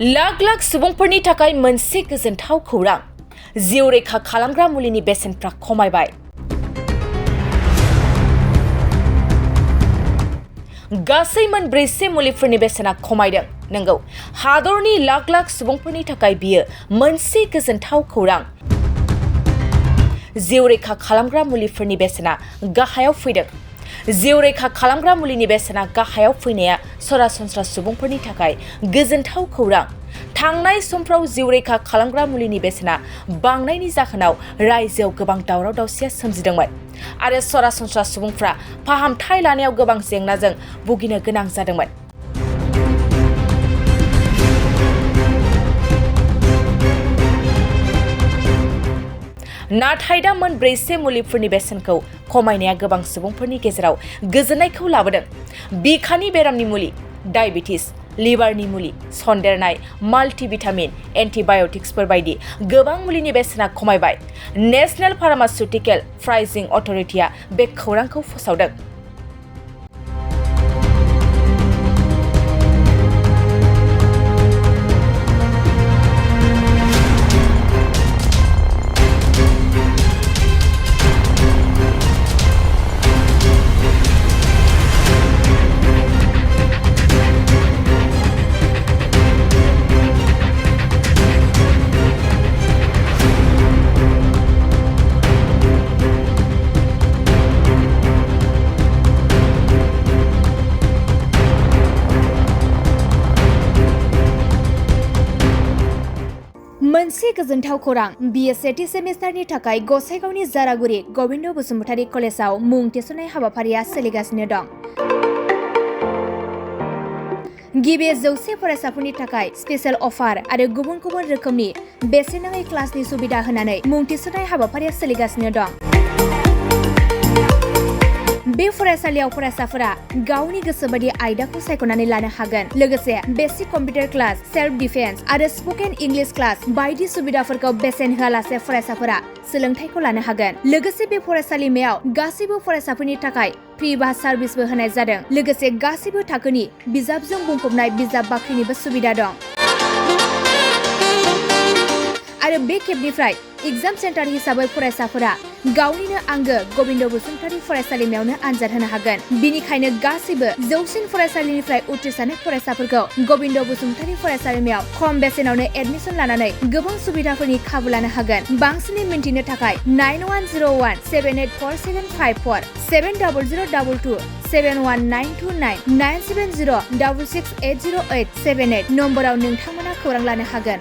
लाख लाख सुबुंफोरनि थाखाय मोनसे गोजोनथाव खौरां जिउ रैखा खालामग्रा मुलिनि बेसेनफ्रा खमायबाय। गासै मोन 4 मुलिफोरनि बेसेना खमायदों। नंगौ, हादरनि लाख लाख सुबुंफोरनि थाखाय बियो मोनसे गोजोनथाव खौरां। जिउ रैखा खालामग्रा मुलिफोरनि बेसेना गाहायाव फैदों। जिउ रैखा खालामग्रा मुलिनि बेसेना गाहायाव फैनाया सरासनस्रा सुबुंफोरनि थाखाय गोजोनथाव खौरां। थांनाय समफ्राव जिउ रैखा खालामग्रा मुलिनि बेसेना बांनायनि जाहोनाव रायजोआव गोबां दावराव दावसिया सोमजिदोंमोन आरो सरासनस्रा सुबुंफ्रा फाहामथाय लानायाव गोबां जेंनाजों भुगिनो गोनां जादोंमोन। नाथाय दा मोन 4 मुलिफोरनि बेसेनखौ खमायनाया गोबां सुबुंफोरनि गेजेराव गोजोननायखौ लाबोदों। बिखानि बेरामनि मुलि, डायबिटिस, लिभारनि मुलि, सन्देरनाय, माल्टिभिटामिन, एन्टिबाय'टिक्सफोर बायदि गोबां मुलिनि बेसेना खमायबाय। नेशनेल फार्मासिउटिकेल प्राइसिं अथ'रिटिआ बे खौरांखौ फोसावदों। मोनसे गोजोनथाव खौरां, बिए सेथि सेमिस्टारनि थाखाय गसाइगावनि जारागुरि गबिन्द बसुमतारी कलेजाव मुं थिसननाय हाबाफारिया सोलिगासिनो दं। गिबि 100 फरायसाफोरनि थाखाय स्पेशेल अफार आरो गुबुन गुबुन रोखोमनि बेसेन नाङै क्लासनि सुबिदा होनानै मुं थिसननाय हाबाफारिया सोलिगासिनो दं। बे फरायसालियाव फरायसाफोरा गावनि गोसोबादि आयदाखौ सायख'नानै लानो हागोन। लोगोसे basic computer class, self defence आरो स्पकेन इंलिश क्लास बायदि सुबिदाफोरखौ बेसेन होआलासे फरायसाफोरा सोलोंथायखौ लानो हागोन। लोगोसे बे फरायसालिमायाव गासैबो फरायसाफोरनि थाखाय फ्रि बास सार्भिसबो होनाय जादों। लोगोसे गासैबो थाखोनि बिजाबजों बुंफबनाय बिजाब बाख्रिनिबो सुबिदा दं। आरो बे खेबनिफ्राय एग्जाम सेन्टार हिसाबै फरायसाफोरा गावनिनो आंगो गबिन्द बसुमतारी फरायसालिमायावनो आनजाद होनो हागोन। बिनिखायनो गासैबो जौसिन फरायसालिनिफ्राय उथ्रिसारनाय फरायसाफोरखौ गबिन्द बसुमतारी फरायसालिमायाव खम बेसेनावनो एडमिसन लानानै गोबां सुबिदाफोरनि खाबु लानो हागोन। बांसिनै मिन्थिनो थाखाय 9101784754 70022 71929 97066680878 नम्बराव नोंथांमोना खौरां लानो हागोन।